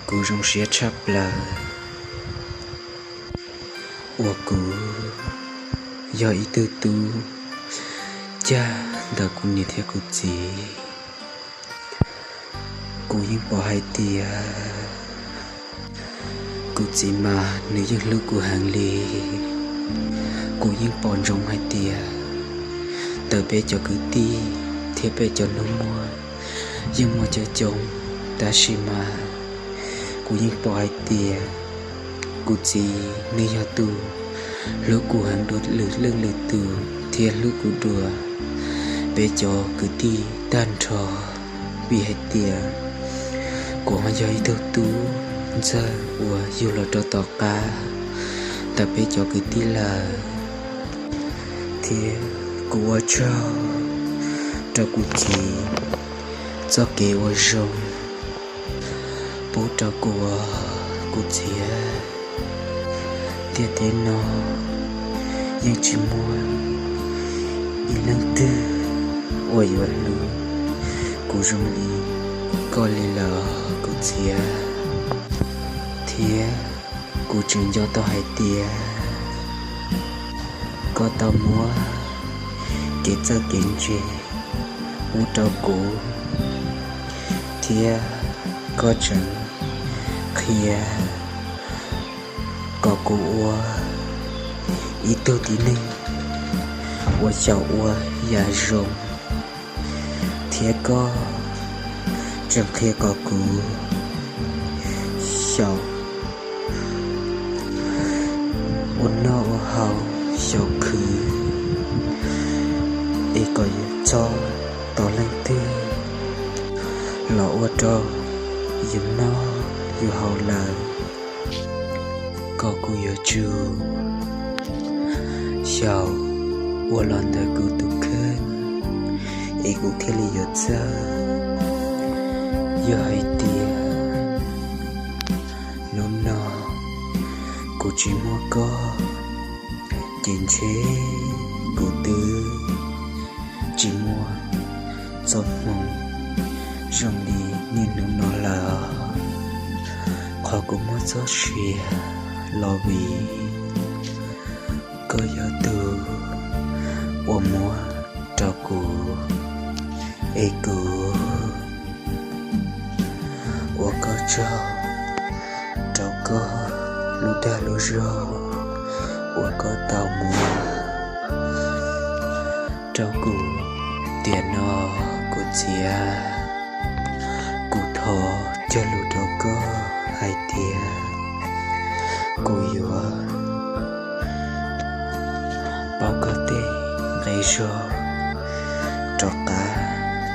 Kuv zoo siab tshaj plaws uas kuv yog ib tug tub cag ntawm kuv niam thiab kuv txiv. Kuv yeej pom hais tias kuv txiv mas nws yeej hlub kuv heev li. Kuv yeej pom ntsoov hais tias ntawm peb cov kwv tij thiab peb cov nus muag yeej muaj coob coob, tab sis mas kuv yeej pom hais tias kuv txiv nws yog tus hlub kuv heev dua lwm leej lwm tus thiab hlub kuv dua peb cov kwv tij tag nrho. Vim hais tias kuv ho yog ib tug tub ntxawg uas yug los rau tom qab ntawm peb cov kwv tij lawm, thiab kuv ua tsaug rau kuv txiv txoj kev ua zoo pub rau kuv, kuv txiv. Tiam teb no yeej tsis muaj ib leej twg uas yuav hlub kuv zoo li koj li lawm, kuv txiv. Thiab kuv tseem nco tau hais tias koj tau muab kev txawj kev ntse pub rau kuv, thiab koj tseem qhia kom kuv ua ib tug tib neeg uas xyaum ua yam zoo, thiab koj tseem qhia kom kuv xyaum ua noj ua haus, xyaum khwv, es kom yus txhob tos leej twg los ua rau yus noj yus haus lawm, kom kuv yuav tsum xyaum ua los ntawm kuv tus kheej, es kuv thiaj li yuav txawj. Yog hais tias hnub no kuv tsis muaj koj ces ntshe kuv twb tsis muaj txoj hmoo zoo li niaj hnub no lawm. Qhov kuv muaj txoj sia los vim koj yog tus uas muab rau kuv, es kuv ua koj tsaug rau koj lub dag lub zog uas koj tau muab rau kuv tiam no, kuv txiv. Kuv thov cog lus rau koj hais tias kuv yuav pauv koj tej nqi zog rov qab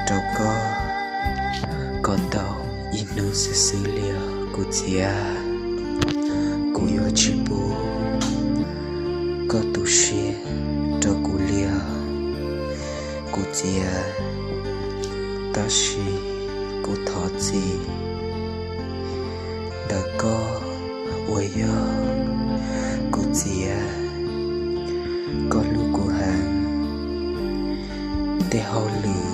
rau koj kom tau ib hnub xwb xwb li os kuv txiv. Kuv yuav tsis pub koj tu siab rau kuv li os kuv txiv. Tab sis kuv thov txim ntawm koj uas yog kuv txiv, koj hlub kuv heev, tej hauj lwm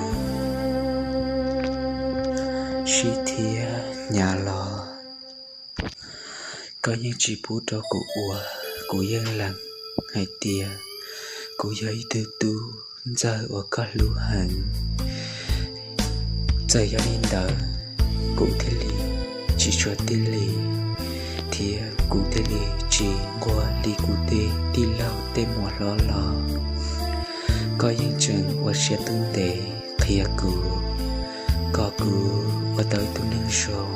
sib thiab hnyav los koj yeej tsis pub rau kuv ua. Kuv yeej lees hais tias kuv yog ib tug tub ntxawg uas koj hlub heev. Txawm yog li ntawd, kuv thiaj li tsis tshua tib li, thiab kuv thiaj li tsis nquag li kuv tej tij laug tej muam hlob los. Koj yeej tseem ua siab ntev qhia kuv, kom kuv ua tau ib tug neeg zoo,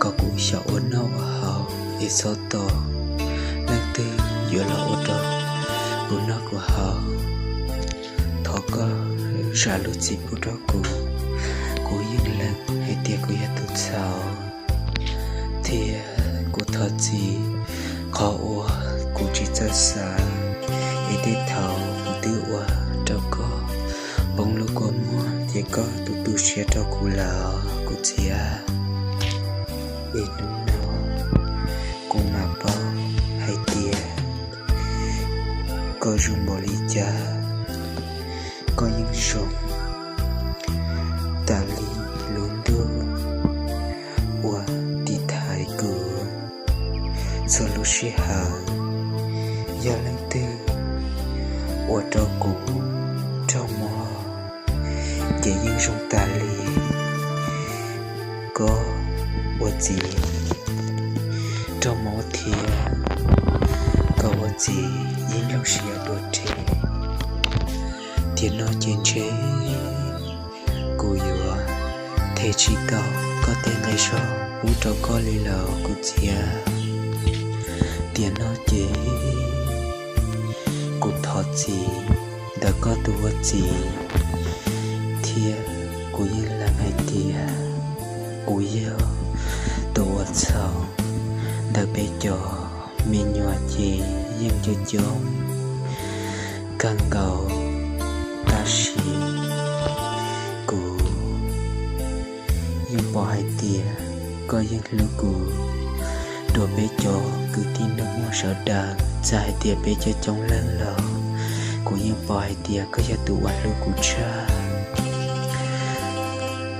kom kuv xyaum ua noj ua haus es txhob tos leej twg yuav los ua rau kuv noj kuv haus. Thov koj zam lub txim pub rau kuv. Kuv yeej lees hais tias kuv yog tus txhaum, thiab kuv thov txim qhov uas kuv tsis txawj xav es tej thaum kuv twb ua rau koj poob lub kua muag ces koj twb tu siab rau kuv lawm kuv txiv. Es hnub no kuv mam paub hais tias koj zoo npaum li cas. Koj yeej zoo tas li lub ntuj uas sij hawm, yog leej twg ua rau kuv raug mob ces yeej zoo tas li. Koj ua txiv raug mob thiab, koj ua txiv yeej looj siab dua rhe. Tiam no ces ntshe kuv yuav them tsis tau koj tej nqi zog pub rau koj li lawm kuv txiv. Tiam no ces kuv thov txim ntawm koj tus ua txiv, thiab kuv yeej lees hais tias kuv yog tus ua txhaum ntawm peb cov me nyuam ces yeej coob coob kawg nkaus, tab sis kuv yeej pom hais tias koj yeej hlub kuv dua peb cov kwv tij nus muag sawv daws. Txawm hais tias peb coob coob leej los kuv yeej pom hais tias koj yog tus uas hlub kuv tshaj,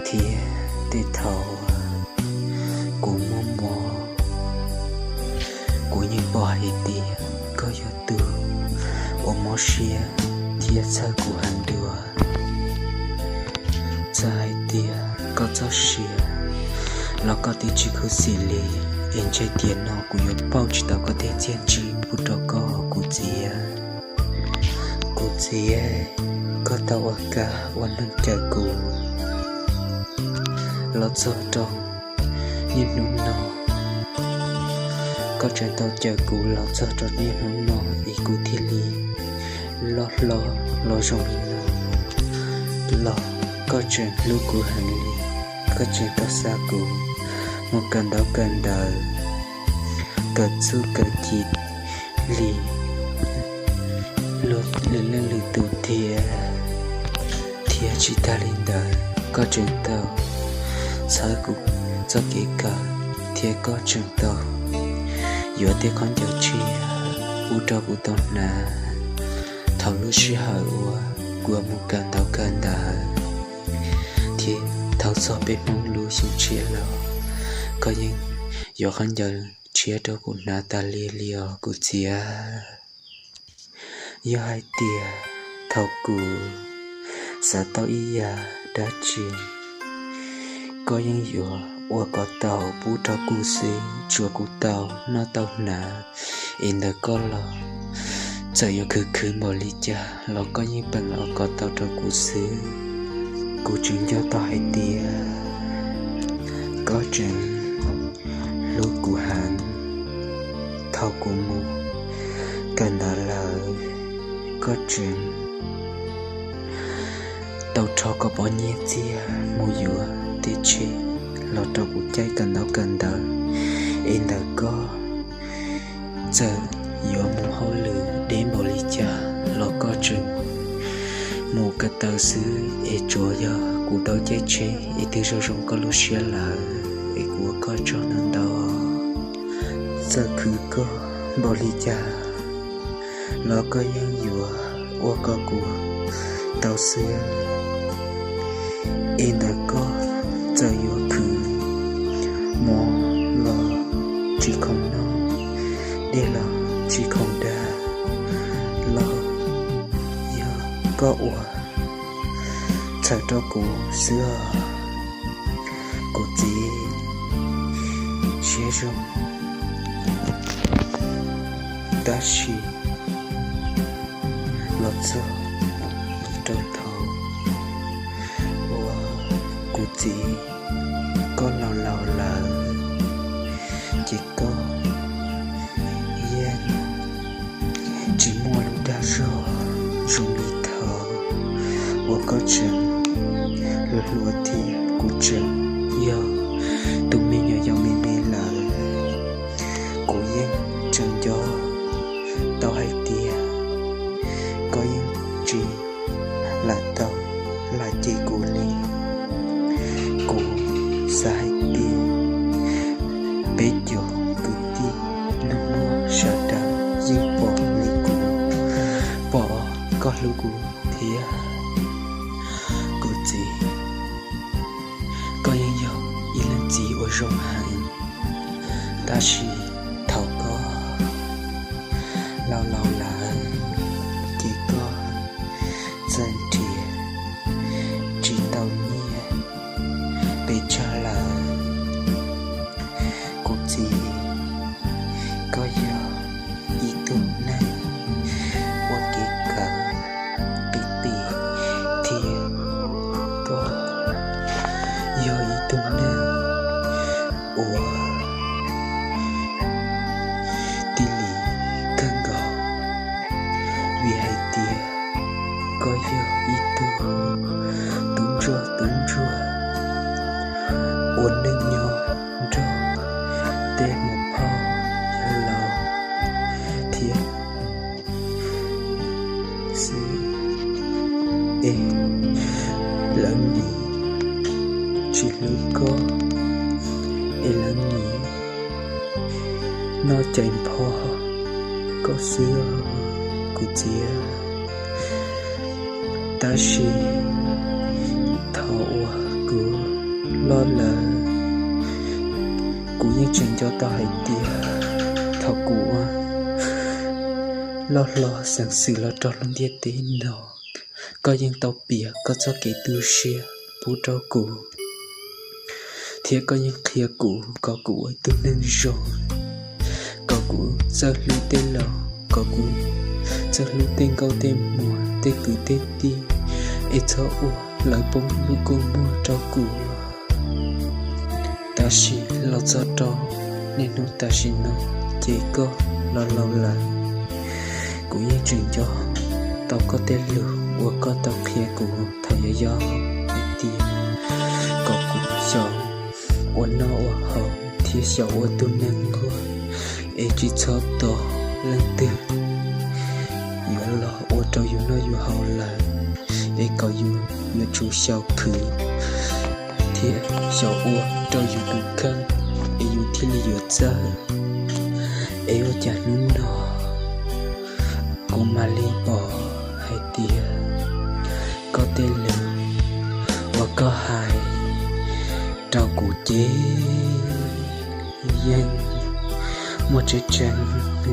thiab tej thaum kuv muaj mob, kuv yeej pom hais tias koj yog tus uas mob siab thiab txhawj kuv heev dua. Txawm hais tias koj txoj sia los koj twb tsis khuv xim li, es ntshe tiam no kuv yuav pauj tsis tau koj tej txiaj ntsig pub rau koj kuv txiv. Kuv txiv, koj tau ua kab ua neeg cawm kuv los txog rau niaj hnub no. Koj tseem tau cawm kuv los txog rau niaj hnub no es kuv thiaj li loj hlob los zoo li no. Los koj tseem hlub kuv heev li, koj tseem tau xa kuv mus kawm ntaub kawm ntawv, kawm txuj kawm ci li luag lwm leej lwm tus thiab. Thiab tsis tas li ntawd, koj tseem tau txhawb kuv txoj kev kawm, thiab koj tseem tau yuav tej khaub ncaws tshiab pub rau kuv tau hnav thaum lub sij hawm uas kuv mus kawm ntaub kawm ntawv, thiab thaum txog peb Hmoob lub xyoo tshiab los koj yeej yuav khaub ncaws tshiab rau kuv hnav tas li li os kuv txiv. Yog hais tias thaum kuv xav tau ib yam dab tsi, koj yeej yuav ua kom tau pub rau kuv xwb, tsuav kuv tau noj tau hnav. Es ntawm koj los txawm yuav khwv khwv npaum li cas los koj yeej peem ua kom tau rau kuv xwb. Kuv tseem nco tau hais tias koj tseem hlub kuv heev. Thaum kuv mus kawm ntawv lawm, koj tseem tau rho koj pob nyiaj txiag mus yuav tej tsheb los rau kuv caij kawm ntaub kawm ntawv. Es ntawm koj txawm yuav mus hauj lwm deb npaum li cas los koj tseem mus ko taw xwb, es tsuav yog kuv tau caij tsheb es twb zoo zoo koj lub siab lawm, es kuv ua koj tsaug ntau ntau. Txawm khwv koj npaum li cas los koj yeej yuav ua kom kuv tau xwb. Es ntawm koj txawm yuav khwv, mov los tsis khoom noj, dej los tsis khoom da, los yog koj ua txhawm rau kuv xwb os kuv txiv. Siab zoo, tab sis los txog rau thaum uas kuv txiv koj laus laus lawm, ces koj yeej tsis muaj lub dag zog zoo li thaum uas koj tseem hluas hluas thiab kuv tseem yog tus me nyuam yaus me me lawm. Kuv yeej tseem nco tau hais tias koj yeej tsis lam tau lam cem kuv li. Kuv xav hais tias peb cov kwv tij nus muag sawv daws yeej pom li kuv pom koj hlub kuv thiab kuv txiv. Koj yeej yog ib leej txiv uas zoo heev, tab sis thaum koj laus laus lawm, ces koj txawj nrhiav tsis tau nyiaj pes tsawg lawm. Kuv txiv, koj yog ib tug neeg ua kev kawm qis qis thiab koj yog ib tug neeg uas tij li kawg nkaus, vim hais tias koj yog ib tug tub ntsuag tub ntsuag uas neej nyob nrog tej muam phauj yawg laus thiab xwb, es lawv nim tsis hlub koj, es lawv nim noj cais npho koj xwb, kuv txiv. Tab sis thaum uas kuv loj lawm, kuv yeej tseem nco tau hais tias thaum kuv ua loj hlob xeev xwm los rau lub ntiaj teb no, koj yeej tau piav koj txoj kev tu siab pub rau kuv, thiab koj yeej qhia kuv kom kuv ua ib tug neeg zoo, kom kuv txawj hlub tej laus, kom kuv txawj hlub tej nkauj tej muam, tej kwv tej tij, es txhob ua lawv poob lub kua muag rau kuv. Tab sis los txog rau niaj hnub tam sim no, ces koj los laus lawm, kuv yeej tseem nco tau koj tej lus uas koj tau qhia kuv thaum yau yau hais tias kom kuv xyaum ua noj ua haus thiab xyaum ua tug neeg nquag, es tsis txhob tos leej twg yuav los ua rau yus noj yus haus lawm, es kom yus yuav tsum xyaum khwv thiab xyaum ua rau yus tus kheej, es yus thiaj li yuav txawj. Es ua cas hnub no kuv mam li pom hais tias koj tej lus uas koj hais rau kuv ces yeej muaj tseeb tseeb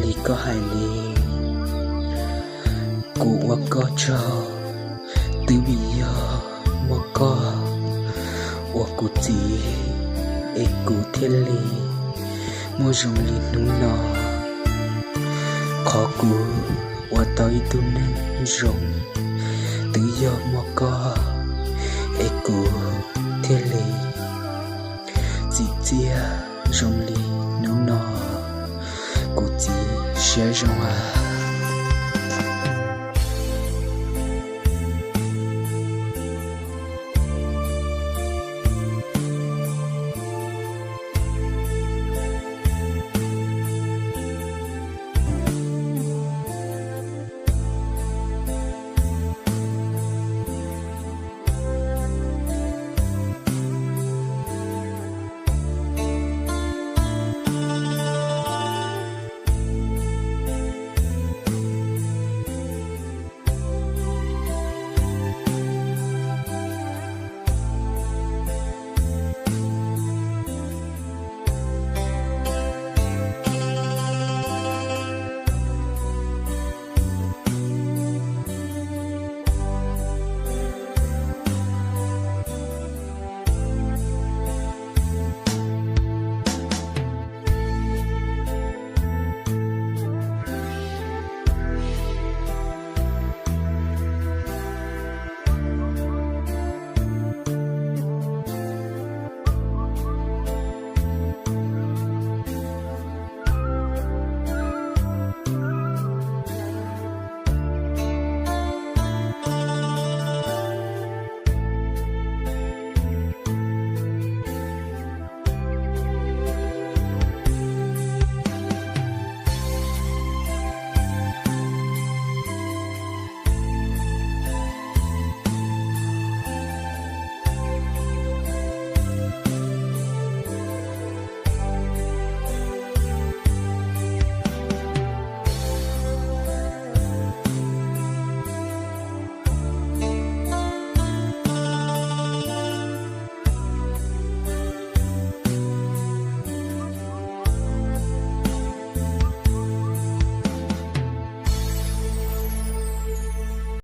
li koj hais li. Kuv ua koj tsaug twb vim yog muaj koj ua kuv txiv, es kuv thiaj li muaj zoo li hnub no. Qhov kuv ua tau ib tug neeg zoo twb yog muaj koj, es kuv thiaj li txim txiaj zoo li hnub no. Kuv txiv, siab zoo a.